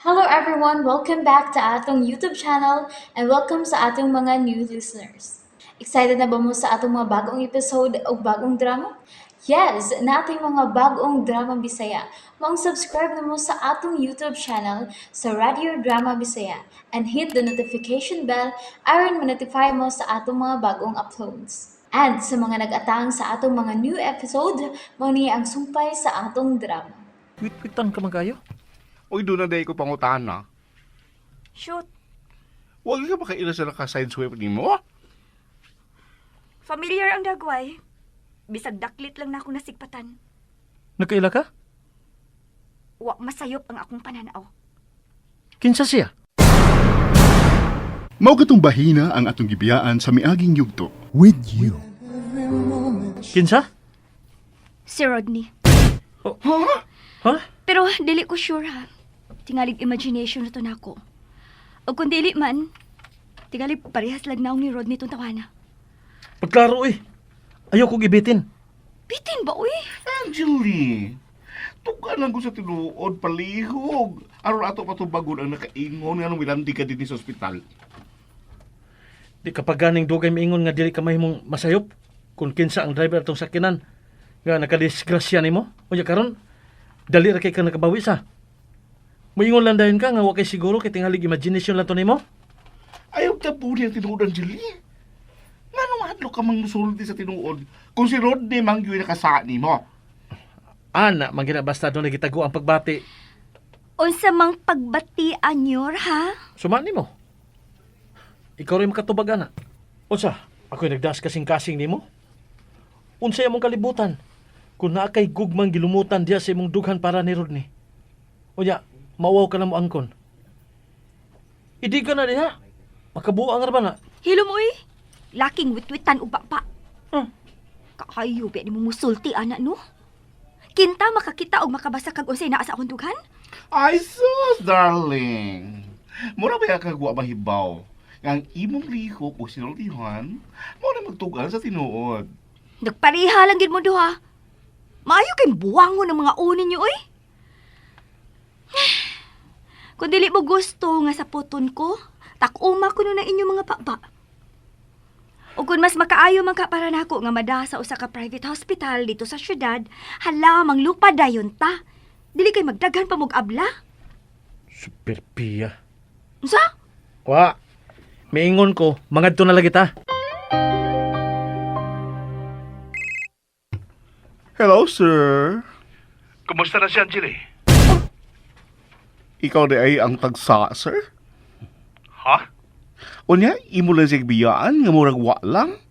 Hello everyone! Welcome back to atong YouTube channel and welcome sa atong mga new listeners. Excited na ba mo sa atong mga bagong episode o bagong drama? Yes, nating mga bagong drama Bisaya. Maong subscribe na mo sa atong YouTube channel sa Radio Drama Bisaya and hit the notification bell aron ma-notify mo sa atong mga bagong uploads. And sa mga nag-atang sa atong mga new episode, mao ni ang sumpay sa atong drama. Wit-witan ka man kayo. Uy, doon na dahil ko pangutana. Shoot, Huwag ka makaila sa naka-sideswipe ni mo. Familiar ang dagway. Bisag daklit lang na akong nasigpatan. Nagkaila ka? Wa masayop ang akong pananaw. Kinsa siya? Mao katong bahina ang atong gibiyaan sa miaging yugto. With you. Kinsa? Si Rodney. Ha? Pero dili ko sure ha. Tingalig imagination na to nako. O kung dili man, tingali parehas lang naong ni Rodney tong tawana. Pagklaro eh. Ayaw kong ibitin. Bitin ba uy? Angeline, tuka lang ko sa tinuod, palihog. Aron ato patubagon ang nakaingon nga nung milandi ka din sa ospital. Di ka pa ganing dugay miingon nga dili ka mahimong masayop kung kinsa ang driver atong sakinan nga nakadisgrasya nimo. Unya karon dali ra kay ka nakabawi sa. Moingon lang dayon ka nga wa kay siguro kay tingalig imagination lang to nimo. Ayaw tabuli ang tinuod, Angeline. Nga nung hadlo ka mang musulti sa tinuod kung si Rodney mang yun nakasani mo. Ana man gina basta doon nagitago ang pagbati. Unsa mang pagbati anyor ha? Suma nimo. Ikaw rin makatubag ana. Unsa? Ako'y nagdas kasing-kasing nimo? Unsa imong kalibutan? Kung naa kay gugmang gilumutan diya sa imong dughan para ni Rodney. Unya, mawaw ka na mo angkon. Idi ka na diha. Makabuang ra ba na? Hilom uy. Laking witwitan uba pa. Hmm. Kaayo ba ni mo musulti ana no? Kinta makakita og makabasa kag unsay naa sa akong dughan? Ay, sus, darling. Mura ba kagwa mahibaw? Nga ang imong lihok o sinultihan, mo na magtugan sa tinuod. Nagpareha lang gid mo duha. Maayo kay buwangon ang mga unin niyo oy. Kung dili mo gusto nga sa poton ko, takuma ko na inyong mga papa. O kung mas makaayo man ka para nako nga mada sa usa ka private hospital dito sa syudad, hala manglupa dayon ta. Dili kay magdaghan pa mog abla. Superpia. Unsa? Wa. Miingon ko, mangadto na lagi ta. Hello, sir. Kumusta na si Angeli? Ikaw na ay ang tagsa, sir? Ha? Unya, imo lang siya biyaan nga murag wa lang.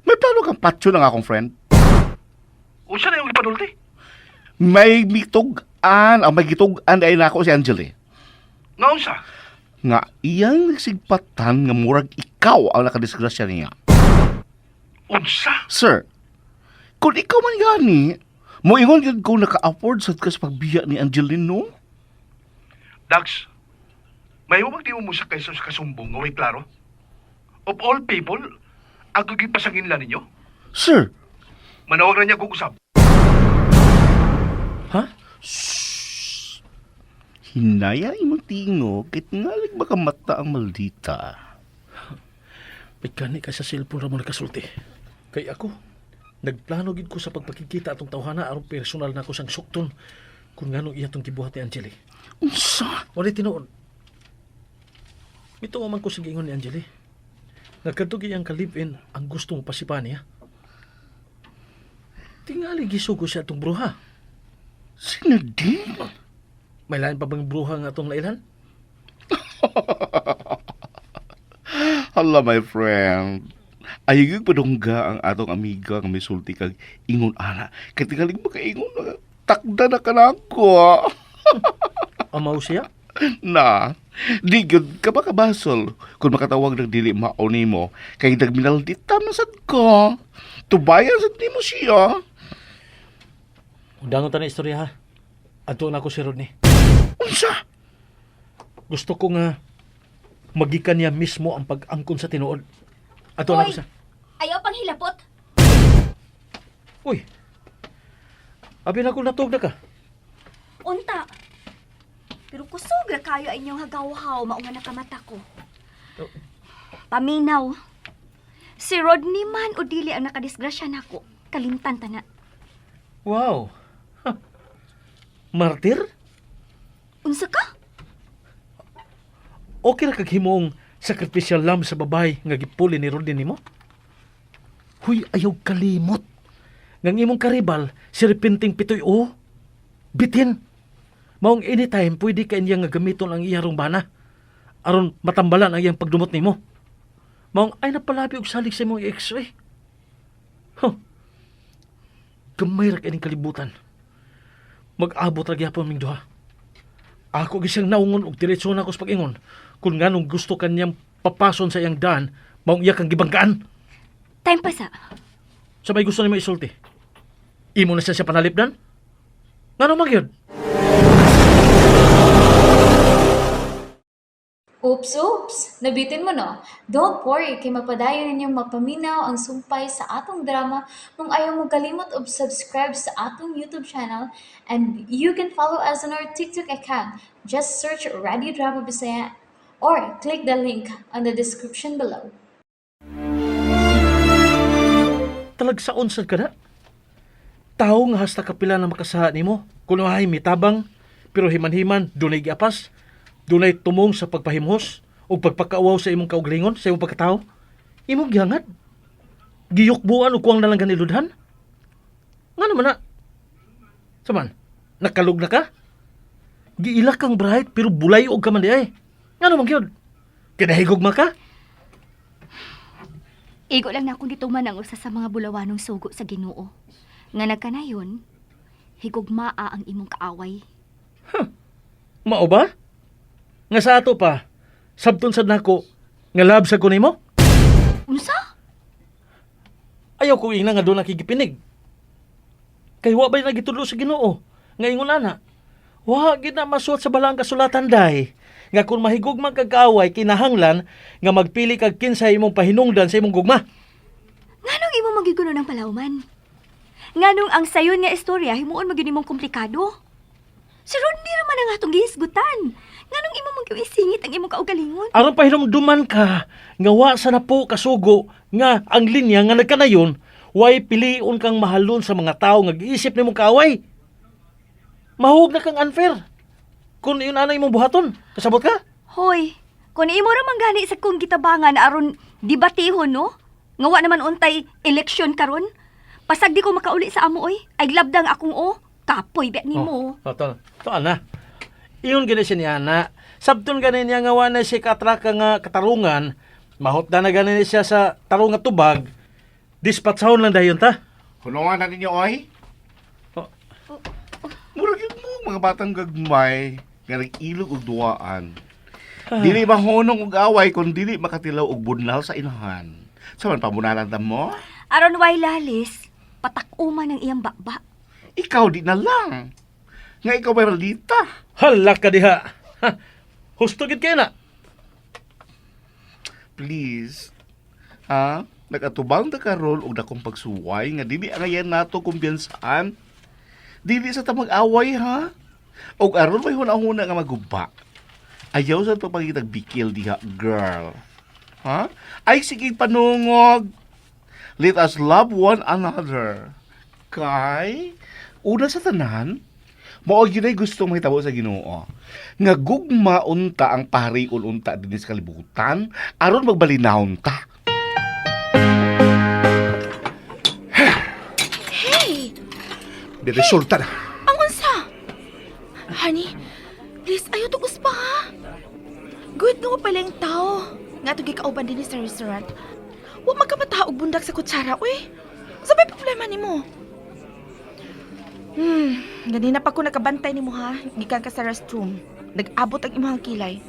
May plano kang patyo ng akong friend. Unsa na yung ipanulti? May mitug-an, ang may gitug-an ay nako si Angeli. Nga unsa? Nga iyang sigpatan nga murag ikaw ang nakadisgrasya niya. Unsa? Sir, kung ikaw man gani, moingon gyud ko naka-afford sad ka sa pagbiya ni Angeline, no? Dax, may bang di mo musa kaysa sa kasumbong nga way klaro? Of all people, ako gipasangin lang ninyo? Sir, Manawag na niya kung usab. Ha? Hinaya imong tingog kit ngalig baka mata ang maldita. May gani ka sa cellphone ra mo nakasulti. Kay ako, nagplano gid ko sa pagpakikita atong tawhana aron personal na ko sang sukton kung nganong iya tong gibuhat ni Angeli. Unsa? Wala tinuod. Mituo man ko sa giingon ni Angeli. Nagkadto gid ang ka-live-in ang gusto mo pasipa niya. Tingali gisugo siya atong bruha. Sinadin? May lain pa bang bruha nga atong nailhan? Hala, my friend. Ayaw yung padungga ang atong amiga nga misulti kag ingon ana. Kay tingalig makaingon na takda na ka na ako. Amaw siya? Na, di gyud ka ba kabasol kung makatawag ng dili mao nimo kay nagminaldita man sad ko. Tubayan sad nimo siya. Undangon ta na istorya ha. Adto na ako si Rodney. Unsa? Gusto ko nga magikan niya mismo ang pag-angkon sa tinuod. Adto na ako Hoy! sa. Ayaw pang hilapot. Uy. Abi na ko natug na ka. Unta. Pero kusog ra kayo ay inyong hagaw-haw mao nga nakamata ko. Oh. Paminaw. Si Rodney man o dili ang nakadisgrasya nako. Kalimtan ta na. Wow. Ha. Martir? Unsa ka? Okay ra kag himong sacrificial lamb sa babay nga gipuli ni Rodney nimo? Huy, ayaw kalimot. Ngang imong karibal, si Repenting Pitoy o. Bitin. Maong anytime pwede ka niya nga gamiton ang iyarong bana. Aron matambalan ang iyang pagdumot nimo. Maong ay napalabi og salig sa imong ex eh. Huh. Gamay ra kay ning kalibutan. Mag-abot ra gyapon ming duha. Ako gisang naungon og diretso na ako sa pag-ingon. Kung nganong gusto kanyang papason sa iyang daan, maong iya kang gibanggaan. Time pa sa. Sa may gusto nimo isulti. Imo na siya siya panalipdan? Ngano man gyud? Oops, oops! Nabitin mo no? Don't worry, kay mapadayon ninyong mapaminaw ang sumpay sa atong drama kung ayaw mo kalimot og subscribe sa atong YouTube channel, and you can follow us on our TikTok account. Just search Radio Drama Bisaya or click the link on the description below. Talagsaon sad ka na. Tao nga hasta kapila na makasaha nimo. Kuno ay mitabang, pero himan-himan dunay giapas, dunay tumong sa pagpahimhos ug pagpakauwaw sa imong kauglingon, sa imong pagkatao. Imong gihangad. Giyukbuan og kuwang nalang ganiludhan. Ngano man na? Saman, nakalog na ka? Giila kang bright pero bulay og ka man di ay. Ngano man gyud? Kinahigog ma ka? Igo lang na akong gituman ang usa sa mga bulawanong sugo sa Ginoo. Nga nagkanayon, higugmaa ang imong kaaway. Mao ba? Nga sa ato pa, sabton sad nako nga love sa ko nimo? Unsa? Ayaw ko ingna nga doon nakikipinig. Kay wa ba'y nagitudlo sa Ginoo? Nga ingon ana. Wa gid na masuot sa balang kasulatan day. Nga kung mahigugma kag kaaway kinahanglan nga magpili kag kinsay imong pahinungdan sa imong gugma. Nganong imo magiguno ng palawman? Nganong ang sayon nga istorya himuon magyud nimong komplikado? Si Rodney ra man ang atong gihisgutan. Nganong imo magyud isingit ang imong kaugalingon? Aron pahinumduman ka nga wa sa napo kasugo nga ang linya nga nagkanayon way pilion kang mahalon sa mga tao nga giisip nimong kaaway. Mahug na kang unfair. Kung iyon ana imong buhaton, kasabot ka? Hoy, kung imo ra man gani sa kong gitabangan aron debatihon no? Nga wa naman untay eleksyon karon. Pasag di ko makauli sa amo oy. Ay glabdang akong o. Kapoy bet nimo. Oh, to, to ana. Iyon gani siya niya ana. Sabton gani niya nga wa na siya katraka nga katarungan, mahutda na gani siya sa tarong nga tubag. Dispatsahon lang dayon ta. Hunungan na ninyo, oy. Oh. Murag yun mo, mga batang gagmay, nga nag-ilog og duwaan. Dili mahunong og away kung dili makatilaw og bunal sa inahan. Sa man pamunalan ta mo? Aron way lalis, patak-uma ng iyang bakba. Ikaw di na lang. Nga ikaw may ralita. Hala ka diha. Ha, husto gid kay na. Please. Ha? Nagatubang ta karon og dakong pagsuway nga dili angayan nato kumpiyansaan. Dili sa ta mag-away ha. Og aron may hunahuna nga maguba. Ayaw sa to pangitag bikil diha, girl. Ha? Ay sige panungog. Let us love one another. Kay una sa tanan, mao gyud ay gusto mahitabo sa Ginoo. Nga gugma unta ang pariol unta dinhi sa kalibutan aron magbalinahon ta. Hey! Di resulta na. Ang unsa? Honey, please, ayaw tugos pa ha. Good nga pala yung tao. Nga itong gikauban din sa restaurant. Huwag magkamata og bundak sa kutsara, uy. Sa may problema nimo? Ganina pa ko nakabantay nimo ha. Gikan ka sa restroom. Nag-abot ang imong kilay.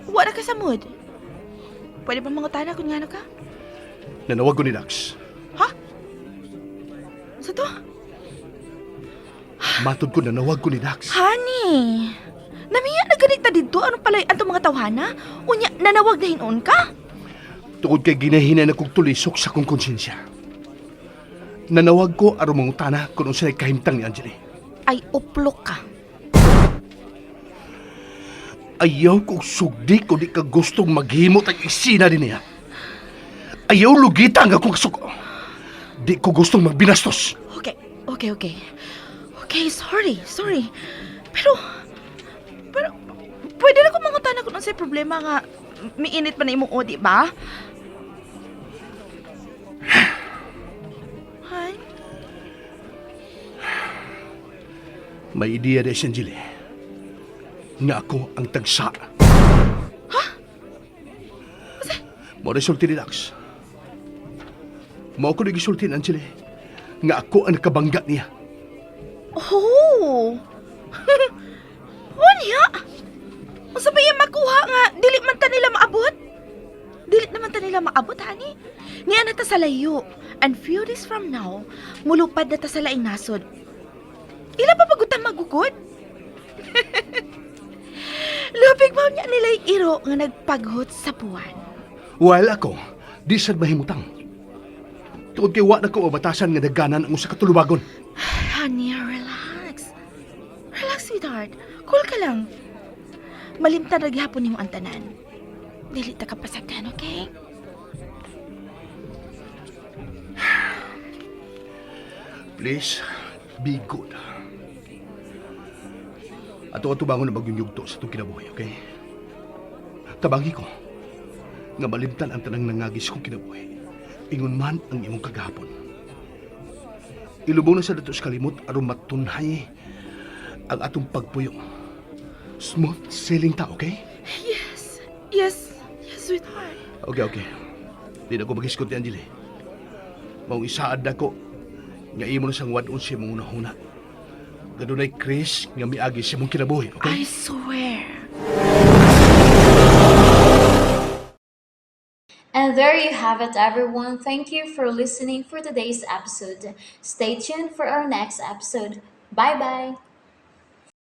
Wala ka sa mood. Pwede ba mangutana kung ngano ka? Nanawag ko ni Dax. Ha? Sa to? Matod ko nanawag ko ni Dax. Honey, namiya na ganita dito. Anong palay ang mga tawhana? Unya, nanawag na hinon ka? Tungod kay ginahina na kong tulisok sa kong konsensya. Nanawag ko aron mangutana kung unsay kahimtang ni Angeli. Ay, uplok ka. Ayaw kong sugdi kung di ka gustong maghimot ang isina din niya. Ayaw lugita ang akong kasuko. Di ko gustong magbinastos. Okay. Okay, sorry, sorry. Pero, pwede na ko mangutana kung unsay problema nga miinit pa na imong o, di ba? Hay? May ideya de si Angeli. Nga ako ang tagsa. Ha? Mo resulti ni Dax. Mao ko nagisulti ni Angeli. Nga ako ang nakabangga niya. Oh! Unya! Unsa ba iya makuha nga dili man ta nila maabot? Dili naman ta nila maabot, hani. Niya na ta sa layo. And few days from now, mulupad na ta sa laing nasod. Ila pa pagutan magugod? Lupig ba niya nila iro nga nagpaghot sa buwan? While ako, di sad mahimutang. Tuod kay wa na ko mabatasan nga daganan ang usa ka tulubagon. Honey, relax. Relax, sweetheart. Cool ka lang. Malimtan ra gihapon nimo ang tanan. Dili ta ka pasagdan, okay? Please, be good. Ato atubangon na bagyong yugto sa itong kinabuhi, okay? Tabangi ko nga malimtan ang tanang nangagis kong kinabuhi. Ingon man ang imong kagahapon. Ilubong na sa dato sa kalimot aron matunhay ang atong pagpuyo. Smooth sailing ta, okay? Yes. Yes. Yes, sweetheart. Okay. Di na ko magisgot ni Angeli. Maong isaad na ko nga imo na sang wadon siya mong unahuna. Gadunay Chris nga miagi sa mong kinabuhi, okay? I swear. And there you have it, everyone. Thank you for listening for today's episode. Stay tuned for our next episode. Bye bye.